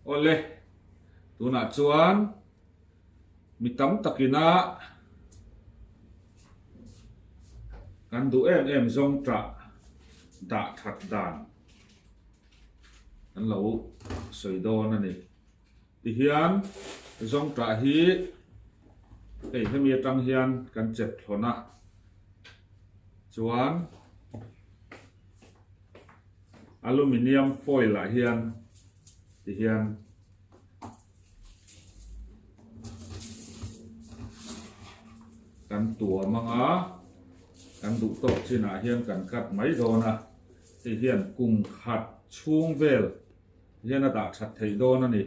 Awle, tunah chuan mi tam takina kan duh em em zawng tah dah that dan kan lo sawi dawn a ni. Tihian zawng tah hi hei hemi atang hian kan chep thlawn a, chuan Aluminium foil ah hian ti hian kan tuam ang a, kan duh tawk chinah hian kan cut mai dawn a, hei hian kum khat chhung vel hian a dah that theih dawn a ni.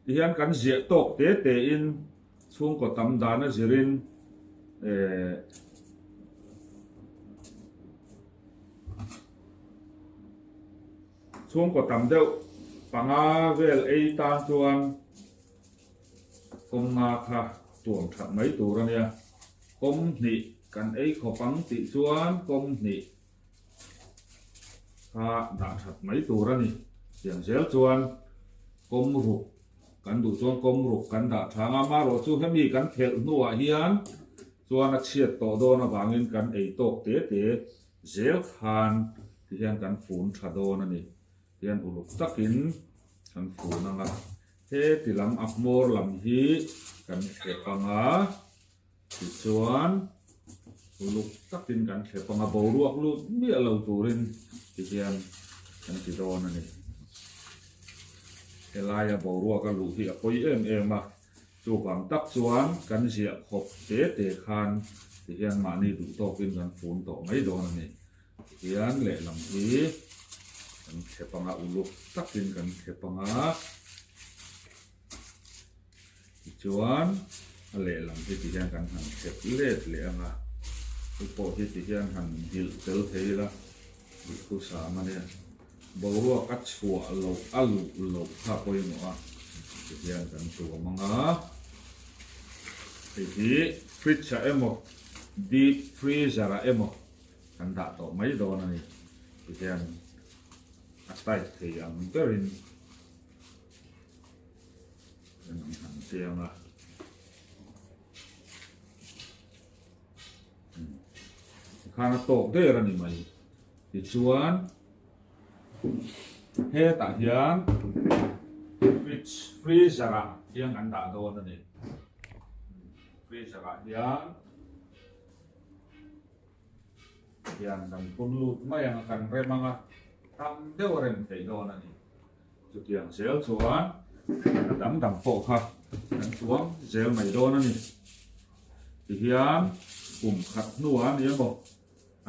Ti hian kan ziah tawk te te in chhungkaw tam dan a zirin eh. Chhungkaw tam deuh panga vel ei tan chuan kawng nga kha tuam that mai tur a nia. Kawng hnih kan ei khawp ang tih chuan kawng hnih kha dah that mai tur a ni. Tiang zel chuan kawng ruk kan duh chuan kawng ruk kan dah tha ang a, amaherawhchu hemi kan phelh hnuah hian Chuan a chhiat tawh dawn avangin kan ei tawk te te zel khan ti hian kan fun tha dawn a ni. Tihian uluk takin kan fun ang a, heti lam a hmawr lam hi kan thlep ang a, tichuan uluk takin kan thlep ang a, boruak lut miah lo turin ti hian kan ti dawn a ni. Helaia boruak a luh hi a pawi em em a. Chuvang tak chuan kan ziah khawp te te khan tihian mahni duh tawkin kan fun tawh mai dawn a ni. Tihian lehlam hi kan thlep ang a, uluk takin kan thlep ang a, tichuan a lehlam hi tihian kan han thlep let leh ang a, hei pawh hi tihian han nghilh tel thei ila duhthusam a nia. Boruak a chhuah loh a luh loh kha pawimawh a, tihian kan tuam ang a, hei hi fridge ah emaw deep freezer ah emaw kan dah tawh mai dawn a ni, tihian a tight thei ang berin kan han chiang a. Tikhan a tawk der a ni mai. Tichuan hetah hian fridge freezer ah hian kan dah dawn a ni. Freezer ah hian hian kan phun lut mai ang a kan rem ang a tam deuh a rem theih dawn a ni. Chutiang zel chuan a dang dang pawh kha kan tuam zel mai dawn a ni. Tihian kum khat hnuah a ni emaw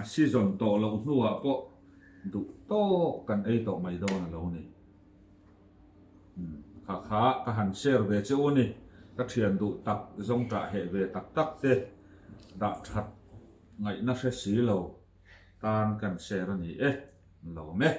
a season tawh loh hnuah pawh duh tawk kan ei tawh mai dawn a lo ni. Kha kha ka han share ve che u a ni. Ka thian duh tak zawng tah heh ve tak tak te dah that ngaihna hre si lo tan kan share a ni e. Lawm e.